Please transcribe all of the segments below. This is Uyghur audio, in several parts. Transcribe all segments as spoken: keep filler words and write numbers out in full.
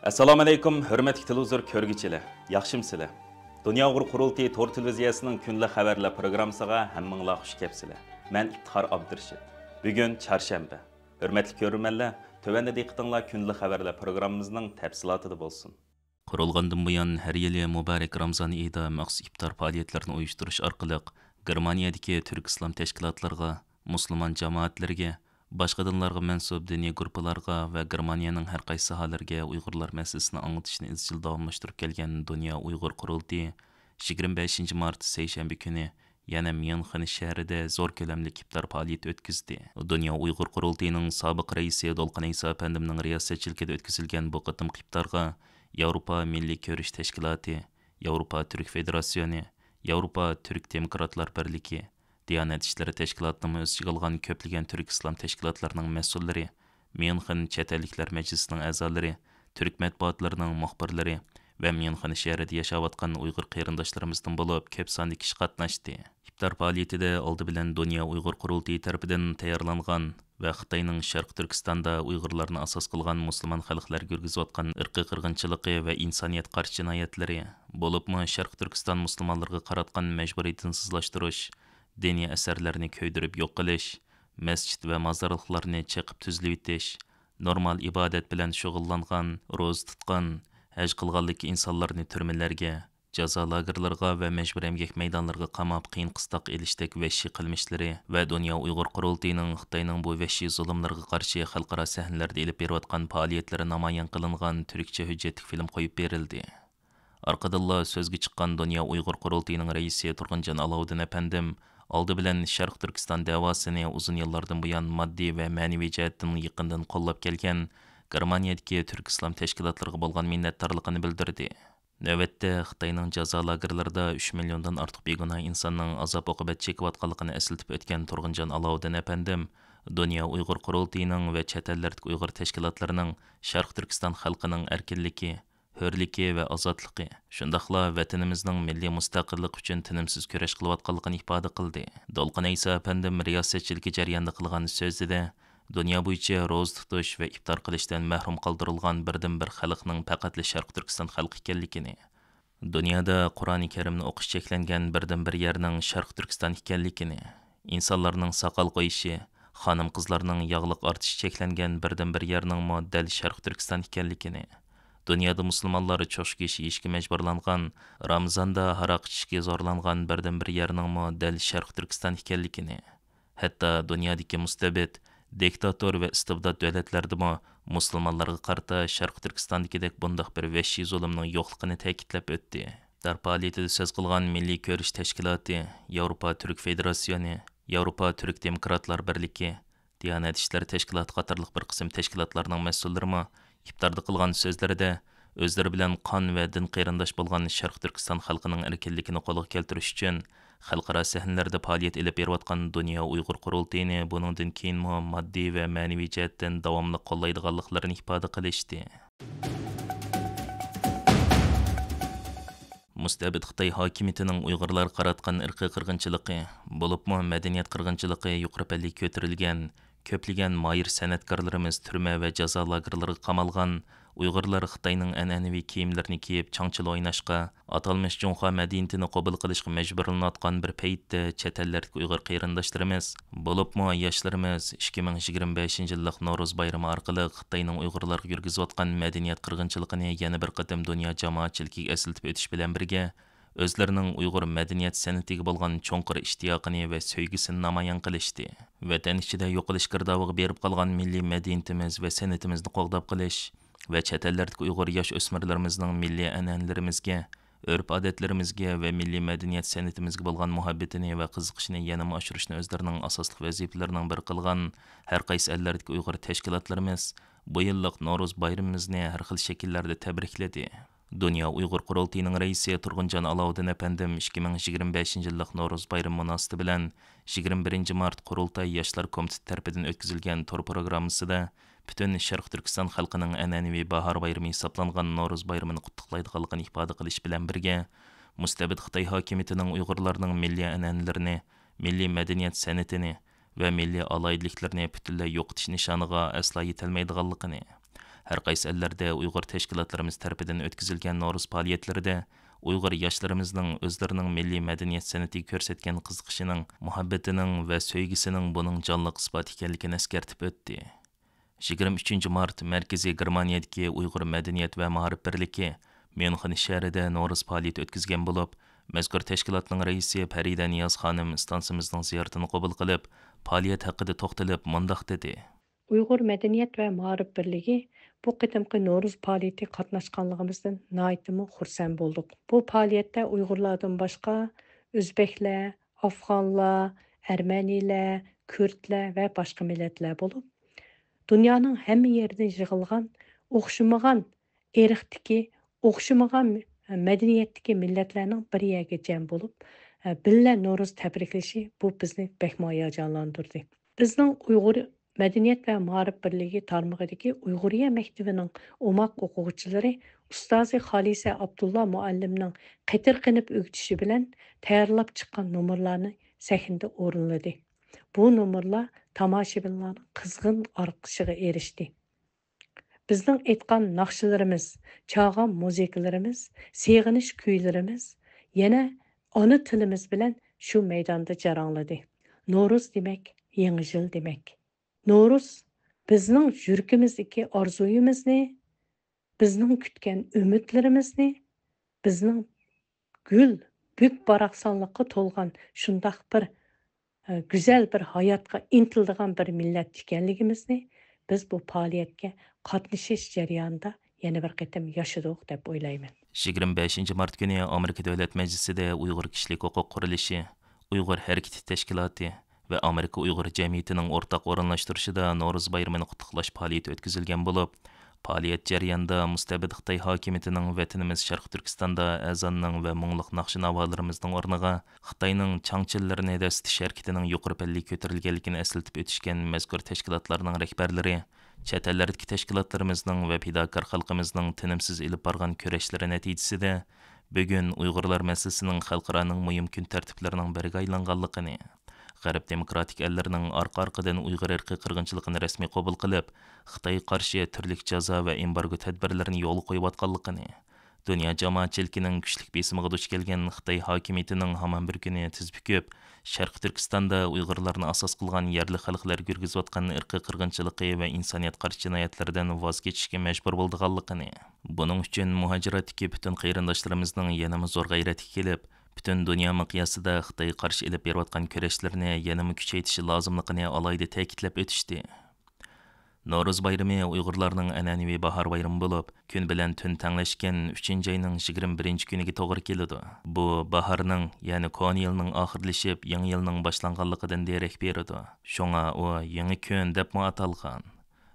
ئەسسالامۇئەلەيكۇم، ھۆرمەتلىك تېلېۋىزور كۆرگۈچىلەر، ياخشىمۇسىلەر؟ دۇنيا ئۇيغۇر قۇرۇلتىيى تور تېلېۋىزىيەسىنىڭ كۈندىلىك خەۋەرلەر پروگراممىسىغا ھەممىڭلار خۇش كەپسىلەر. مەن ئىپتىخار ئابدۇرېشىت. بۈگۈن چارشەنبە. ھۆرمەتلىك كۆرۈرمەنلەر، تۆۋەندە دىققىتىڭلار كۈندىلىك خەۋەرلەر پروگراممىمىزنىڭ تەپسىلاتىدا بولسۇن. قۇرۇلغاندىن بۇيان، ھەر يىلى مۇبارەك رامزان ئېيىدا مەخسۇس ئىپتار پائالىيەتلىرىنى ئۇيۇشتۇرۇش ئارقىلىق، گېرمانىيەدىكى تۈرك ئىسلام تەشكىلاتلىرىغا، مۇسۇلمان جامائەتلىرىگە، باشقا دىنلارغا مەنسۇپ دىنىي گۇرۇپپىلارغا ۋە گېرمانىيەنىڭ ھەر قايسى ساھەلىرىگە ئۇيغۇرلار مەسىلىسىنى ئاڭلىتىشنى ئىزچىل داۋاملاشتۇرۇپ كەلگەن دۇنيا ئۇيغۇر قۇرۇلتىيى يىگىرمە بەشىنچى مارت، سەيشەنبە كۈنى يەنە ميۇنخېن شەھىرىدە زور كۆلەملىك ئىپتار پائالىيىتى ئۆتكۈزدى. دۇنيا ئۇيغۇر قۇرۇلتىيىنىڭ سابىق رەئىسى دولقۇن ئەيسا ئەپەندىمنىڭ رىياسەتچىلىكىدە ئۆتكۈزۈلگەن بۇ قېتىمقى ئىپتارغا ياۋروپا مىللىي كۈرەش تەشكىلاتى، ياۋروپا تۈرك فېدېراتسىيونى، ياۋروپا تۈرك دېموكراتلار بىرلىكى، دىيانەت ئىشلىرى تەشكىلاتىنىمۇ ئۆز ئىچىگە ئالغان كۆپلىگەن تۈرك ئىسلام تەشكىلاتلىرىنىڭ مەسئۇللىرى، ميۇنخېن چەت ئەللىكلەر مەجلىسىنىڭ ئەزالىرى، تۈرك مەتبۇئاتلىرىنىڭ مۇخبىرلىرى ۋە ميۇنخېن شەھىرىدە ياشاۋاتقان ئۇيغۇر قېرىنداشلىرىمىزدىن بولۇپ كۆپ ساندا كىشى قاتناشتى. ئىپتار پائالىيىتىدە ئالدى بىلەن دۇنيا ئۇيغۇر قۇرۇلتىيى تەرىپىدىن تەييارلانغان ۋە خىتاينىڭ شەرقىي تۈركىستاندا ئۇيغۇرلارنى ئاساس قىلغان مۇسۇلمان خەلقلەرگە يۈرگۈزۈۋاتقان ئىرقىي قىرغىنچىلىقى ۋە ئىنسانىيەتكە قارشى جىنايەتلىرى، بولۇپمۇ شەرقىي تۈركىستان مۇسۇلمانلىرىغا قاراتقان مەجبۇرىي دىنسىزلاشتۇرۇش، دىنىي ئەسەرلەرنى كۆيدۈرۈپ يوق قىلىش، مەسچىت ۋە مازارلىقلارنى چېقىپ تۈزلىۋېتىش، نورمال ئىبادەت بىلەن شۇغۇللانغان، روزا تۇتقان، ھەج قىلغانلىكى ئىنسانلارنى تۈرمىلەرگە، جازا لاگېرلىرىغا ۋە مەجبۇرىي ئەمگەك مەيدانلىرىغا قاماپ قىيىن قىستاق ئېلىشتەك ۋەھشىي قىلمىشلىرى ۋە دۇنيا ئۇيغۇر قۇرۇلتىيىنىڭ خىتاينىڭ بۇ ۋەھشىي زۇلۇملىرىغا قارشى خەلقئارا سەھنىلەردە ئېلىپ بېرىۋاتقان پائالىيەتلىرى نامايان قىلىنغان تۈركچە ھۆججەتلىك فىلىم قويۇپ بېرىلدى. ئارقىدىنلا سۆزگە چىققان دۇنيا ئۇيغۇر قۇرۇلتىيىنىڭ رەئىسى تۇرغۇنجان ئالاۋۇدىن ئەپەندىم ئالدى بىلەن شەرقىي تۈركىستان دەۋاسىنى ئۇزۇن يىللاردىن بۇيان ماددىي ۋە مەنىۋى جەھەتتىن يېقىندىن قوللاپ كەلگەن گېرمانىيەدىكى تۈرك ئىسلام تەشكىلاتلىرىغا بولغان مىننەتدارلىقىنى بىلدۈردى. نۆۋەتتە، خىتاينىڭ جازا لاگېرلىرىدا ئۈچ مىليوندىن ئارتۇق بىگۇناھ ئىنساننىڭ ئازاب-ئوقۇبەت چېكىۋاتقانلىقىنى ئەسلىتىپ ئۆتكەن تۇرغۇنجان ئالاۋۇدىن ئەپەندىم، دۇنيا ئۇيغۇر قۇرۇلتىيىنىڭ ۋە چەت ئەللەردىكى ئۇيغۇر تەشكىلاتلىرىنىڭ شەرقىي تۈركىستان خەلقىنىڭ ئەركىنلىكى، ھۆرلۈكى ۋە ئازادلىقى، شۇنداقلا ۋەتىنىمىزنىڭ مىللىي مۇستەقىللىقى ئۈچۈن تىنىمسىز كۈرەش قىلىۋاتقانلىقىنى ئىپادە قىلدى. دولقۇن ئەيسا ئەپەندىم رىياسەتچىلىكى جەريانىدا قىلغان سۆزىدە، دۇنيا بويىچە روزا تۇتۇش ۋە ئىپتار قىلىشتىن مەھرۇم قالدۇرۇلغان بىردىنبىر خەلقنىڭ پەقەتلا شەرقىي تۈركىستان خەلقى ئىكەنلىكىنى، دۇنيادا قۇرئانى كەرىمنى ئوقۇش چەكلەنگەن بىردىنبىر يەرنىڭ شەرقىي تۈركىستان ئىكەنلىكىنى، ئىنسانلارنىڭ ساقال قويۇشى، خانىم-قىزلارنىڭ ياغلىق ئارتىشى چەكلەنگەن بىردىنبىر يەرنىڭمۇ دەل شەرقىي تۈركىستان ئىكەنلىكىنى، دۇنيادا مۇسۇلمانلار چوشقا گۆشى يېيىشكە مەجبۇرلانغان، رامىزاندا ھاراق ئىچىشكە زورلانغان بىردىنبىر يەرنىڭمۇ دەل شەرقىي تۈركىستان ئىكەنلىكىنى، ھەتتا دۇنيادىكى مۇستەبىت، دىكتاتور ۋە ئىستىبدات دۆلەتلەردىمۇ مۇسۇلمانلارغا قارىتا شەرقىي تۈركىستاندىكىدەك بۇنداق بىر ۋەھشىي زۇلۇمنىڭ يوقلۇقىنى تەكىتلەپ ئۆتتى. ئىپتار پائالىيىتىدە سۆز قىلغان مىللىي كۈرەش تەشكىلاتى، ياۋروپا تۈرك فېدېراتسىيونى، ياۋروپا تۈرك دېموكراتلار بىرلىكى، دىيانەت ئىشلىرى تەشكىلاتى قاتارلىق بىر قىسىم تەشكىلاتلارنىڭ مەسئۇللىرىمۇ ئىپتاردا قىلغان سۆزلىرىدە، ئۆزلىرى بىلەن قان ۋە دىن قېرىنداش بولغان شەرقىي تۈركىستان خەلقىنىڭ ئەركىنلىكىنى قولغا كەلتۈرۈش ئۈچۈن خەلقئارا سەھنىلەردە پائالىيەت ئېلىپ بېرىۋاتقان دۇنيا ئۇيغۇر قۇرۇلتىيىنى بۇنىڭدىن كېيىنمۇ ماددىي ۋە مەنىۋى جەھەتتىن داۋاملىق قوللايدىغانلىقلىرىنى ئىپادە قىلىشتى. مۇستەبىت خىتاي ھاكىمىيىتىنىڭ ئۇيغۇرلارغا قاراتقان ئىرقىي قىرغىنچىلىقى، بولۇپمۇ مەدەنىيەت قىرغىنچىلىقى يۇقىرى پەللىگە كۆتۈرۈلگەن، كۆپلىگەن ماھىر سەنئەتكارلىرىمىز تۈرمە ۋە جازا لاگېرلىرىغا قامالغان، ئۇيغۇرلار خىتاينىڭ ئەنئەنىۋى كىيىملىرىنى كىيىپ چاڭچىلا ئويناشقا، ئاتالمىش جۇڭخۇا مەدەنىيىتىنى قوبۇل قىلىشقا مەجبۇرلىنىۋاتقان بىر پەيتتە، چەت ئەللەردىكى ئۇيغۇر قېرىنداشلىرىمىز، بولۇپمۇ ياشلىرىمىز ئىككى مىڭ يىگىرمە بەشىنچى يىللىق نورۇز بايرىمى ئارقىلىق خىتاينىڭ ئۇيغۇرلارغا يۈرگۈزۈۋاتقان مەدەنىيەت قىرغىنچىلىقىنى يەنە بىر قېتىم دۇنيا جامائەتچىلىكىگە ئەسلىتىپ ئۆتۈش بىلەن بىرگە، ئۆزلىرىنىڭ ئۇيغۇر مەدەنىيەت سەنئىتىگە بولغان چوڭقۇر ئىشتىياقىنى ۋە سۆيگۈسىنى نامايان قىلىشتى. ۋەتەن ئىچىدە يوقىلىش گىردابىغا بېرىپ قالغان مىللىي مەدەنىيىتىمىز ۋە سەنئىتىمىزنى قوغداپ قېلىش ۋە چەت ئەللەردىكى ئۇيغۇر ياش ئۆسمۈرلىرىمىزنىڭ مىللىي ئەنئەنىلىرىمىزگە، ئۆرپ-ئادەتلىرىمىزگە ۋە مىللىي مەدەنىيەت سەنئىتىمىزگە بولغان مۇھەببىتىنى ۋە قىزىقىشىنى يەنىمۇ ئاشۇرۇشنى ئۆزلىرىنىڭ ئاساسلىق ۋەزىپىلىرىنىڭ بىرى قىلغان ھەر قايسى ئەللەردىكى ئۇيغۇر تەشكىلاتلىرىمىز بۇ يىللىق نورۇز بايرىمىمىزنى ھەر خىل شەكىللەردە تەبرىكلىدى. دۇنيا ئۇيغۇر قۇرۇلتىيىنىڭ رەئىسى تۇرغۇنجان ئالاۋۇدىن ئەپەندىم ئىككى مىڭ يىگىرمە بەشىنچى يىللىق نورۇز بايرىمى مۇناسىۋىتى بىلەن يىگىرمە بىرىنچى مارت قۇرۇلتاي ياشلار كومىتېتى تەرىپىدىن ئۆتكۈزۈلگەن تور پروگراممىسىدا پۈتۈن شەرقىي تۈركىستان خەلقىنىڭ ئەنئەنىۋى باھار بايرىمى ھېسابلانغان نورۇز بايرىمىنى قۇتلۇقلايدىغانلىقىنى ئىپادە قىلىش بىلەن بىرگە، مۇستەبىت خىتاي ھاكىمىيىتىنىڭ ئۇيغۇرلارنىڭ مىللىي ئەنئەنىلىرىنى، مىللىي مەدەنىيەت سەنئىتىنى ۋە مىللىي ئالاھىدىلىكلىرىنى پۈتۈنلەي يوقىتىش نىشانىغا ئەسلا يېتەلمەيدىغانلىقىنى، ھەر قايسى ئەللەردە ئۇيغۇر تەشكىلاتلىرىمىز تەرىپىدىن ئۆتكۈزۈلگەن نورۇز پائالىيەتلىرىدە ئۇيغۇر ياشلىرىمىزنىڭ ئۆزلىرىنىڭ مىللىي مەدەنىيەت سەنئىتىگە كۆرسەتكەن قىزىقىشىنىڭ، مۇھەببىتىنىڭ ۋە سۆيگۈسىنىڭ بۇنىڭ جانلىق ئىسپاتى ئىكەنلىكىنى ئەسكەرتىپ ئۆتتى. يىگىرمە ئۈچىنچى مارت مەركىزىي گېرمانىيەدىكى ئۇيغۇر مەدەنىيەت ۋە مائارىپ بىرلىكى ميۇنخېن شەھىرىدە نورۇز پائالىيىتى ئۆتكۈزگەن بولۇپ، مەزكۇر تەشكىلاتنىڭ رەئىسى پەرىدە نىياز خانىم ئىستانسىمىزنىڭ زىيارىتىنى قوبۇل قىلىپ، پائالىيەت ھەققىدە توختىلىپ مۇنداق دېدى. ئۇيغۇر مەدەنىيەت ۋە مائارىپ بىرلىكى بۇ قېتىمقى نورۇز پائالىيىتى قاتناشقانلىقىمىزدىن ناھايىتىمۇ خۇرسەن بولدۇق. بۇ پائالىيەتتە ئۇيغۇرلاردىن باشقا ئۆزبەكلەر، ئافغانلار، ئەرمەنىيلەر، كۈردلەر ۋە باشقا مىللەتلەر بولۇپ، دۇنيانىڭ ھەممە يېرىدىن يىغىلغان ئوخشىمىغان ئىرقتىكى، ئوخشىمىغان مەدەنىيەتتىكى مىللەتلەرنىڭ بىر يەرگە جەم بولۇپ، بىللە نورۇز تەبرىكلىشى بۇ بىزنى بەكمۇ ھاياجانلاندۇردى. بىزنىڭ ئۇيغۇر مەدەنىيەت ۋە مائارىپ بىرلىكى تارمىقىدىكى ئۇيغۇرىيە مەكتىۋىنىڭ ئوماق ئوقۇغۇچىلىرى ئۇستازى خالىسە ئابدۇللا مۇئەللىمنىڭ قېتىرقىنىپ ئۆگىتىشى بىلەن تەييارلاپ چىققان نومۇرلارنى سەھنىدە ئورۇنلىدى. بۇ نومۇرلار تاماشىبىنلارنىڭ قىزغىن ئالقىشىغا ئېرىشتى. بىزنىڭ ئېيتقان ناخشىلىرىمىز، چالغان مۇزىكىلىرىمىز، سېغىنىش كۈيلىرىمىز يەنە ئانا تىلىمىز بىلەن شۇ مەيداندا جاراڭلىدى. نورۇز دېمەك، يېڭى يىل دېمەك. نورۇز بىزنىڭ يۈرىكىمىزدىكى ئارزۇيىمىزنى، بىزنىڭ كۈتكەن ئۈمىدلىرىمىزنى، بىزنىڭ گۈل، بۈك-باراقسانلىققا تولغان شۇنداق بىر، ئە، گۈزەل بىر ھاياتقا ئىنتىلىدىغان بىر مىللەت ئىكەنلىكىمىزنى بىز بۇ پائالىيەتكە قاتنىشىش جەريانىدا يەنە بىر قېتىم ياشىدۇق دەپ ئويلايمەن. يىگىرمە بەشىنچى مارت كۈنى ئامېرىكا دۆلەت مەجلىسىدە ئۇيغۇر كىشىلىك ھوقۇق قۇرۇلۇشى، ئۇيغۇر ھەرىكىتى تەشكىلاتى ۋە ئامېرىكا ئۇيغۇر جەمئىيىتىنىڭ ئورتاق ئورۇنلاشتۇرۇشىدا نورۇز بايرىمىنى قۇتلۇقلاش پائالىيىتى ئۆتكۈزۈلگەن بولۇپ، پائالىيەت جەريانىدا مۇستەبىت خىتاي ھاكىمىيىتىنىڭ ۋەتىنىمىز شەرقىي تۈركىستاندا ئەزاننىڭ ۋە مۇڭلۇق ناخشا-ناۋالىرىمىزنىڭ ئورنىغا خىتاينىڭ چاڭچىلىرىنى دەسسىتىش ھەرىكىتىنىڭ يۇقىرى پەللىگە كۆتۈرۈلگەنلىكىنى ئەسلىتىپ ئۆتۈشكەن مەزكۇر تەشكىلاتلارنىڭ رەھبەرلىرى چەت ئەللەردىكى تەشكىلاتلىرىمىزنىڭ ۋە پىداكار خەلقىمىزنىڭ تىنىمسىز ئېلىپ بارغان كۈرەشلىرى نەتىجىسىدە، بۈگۈن ئۇيغۇرلار مەسىلىسىنىڭ خەلقئارانىڭ مۇھىم كۈن تەرتىپلىرىنىڭ بىرىگە ئايلانغانلىقىنى، غەرب دېموكراتىك ئەللىرىنىڭ ئارقا-ئارقىدىن ئۇيغۇر ئىرقىي قىرغىنچىلىقىنى رەسمىي قوبۇل قىلىپ، خىتايغا قارشى تۈرلۈك جازا ۋە ئېمبارگو تەدبىرلىرىنى يولغا قويۇۋاتقانلىقىنى، دۇنيا جامائەتچىلىكىنىڭ كۈچلۈك بېسىمىغا دۇچ كەلگەن خىتاي ھاكىمىيىتىنىڭ ھامان بىر كۈنى تىز پۈكۈپ، شەرقىي تۈركىستاندا ئۇيغۇرلارنى ئاساس قىلغان يەرلىك خەلقلەرگە يۈرگۈزۈۋاتقان ئىرقىي قىرغىنچىلىقى ۋە ئىنسانىيەت قارشى جىنايەتلىرىدىن ۋاز كېچىشكە مەجبۇر بولىدىغانلىقىنى، بۇنىڭ ئۈچۈن مۇھاجىرەتتىكى پۈتۈن قېرىنداشلىرىمىزنىڭ يەنىمۇ زور غەيرەتكە كېلىپ، پۈتۈن دۇنيا مىقياسىدا خىتايغا قارشى ئېلىپ بېرىۋاتقان كۈرەشلىرىنى يەنىمۇ كۈچەيتىشى لازىملىقىنى ئالاھىدە تەكىتلەپ ئۆتۈشتى. نورۇز بايرىمى ئۇيغۇرلارنىڭ ئەنئەنىۋى باھار بايرىمى بولۇپ، كۈن بىلەن تۈن تەڭلەشكەن ئۈچىنچى ئاينىڭ يىگىرمە بىرىنچى كۈنىگە توغرا كېلىدۇ. بۇ باھارنىڭ، يەنى كونا يىلنىڭ ئاخىرلىشىپ، يېڭى يىلنىڭ باشلانغانلىقىدىن دېرەك بېرىدۇ. شۇڭا ئۇ يېڭى كۈن دەپمۇ ئاتالغان.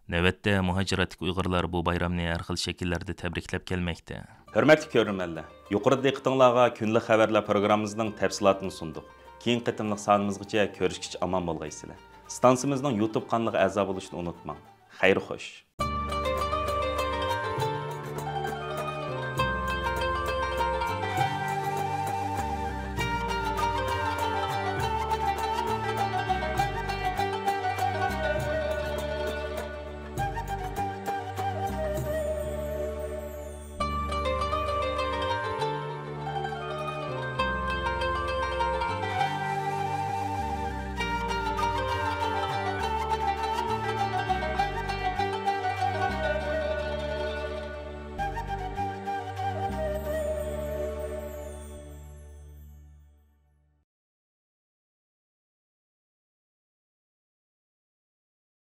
نۆۋەتتە مۇھاجىرەتتىكى ئۇيغۇرلار بۇ بايرامنى ھەر خىل شەكىللەردە تەبرىكلەپ كەلمەكتە. ھۆرمەتلىك كۆرۈرمەنلەر، يۇقىرىدا دىققىتىڭلارغا كۈندىلىك خەۋەرلەر پروگراممىمىزنىڭ تەپسىلاتىنى سۇندۇق. كېيىنكى قېتىملىق سانىمىزغىچە كۆرۈشكىچە ئامان بولغايسىلەر. ئىستانسىمىزنىڭ يۇتۇب قانىلىغا ئەزا بولۇشنى ئۇنتۇماڭ. خەير خوش.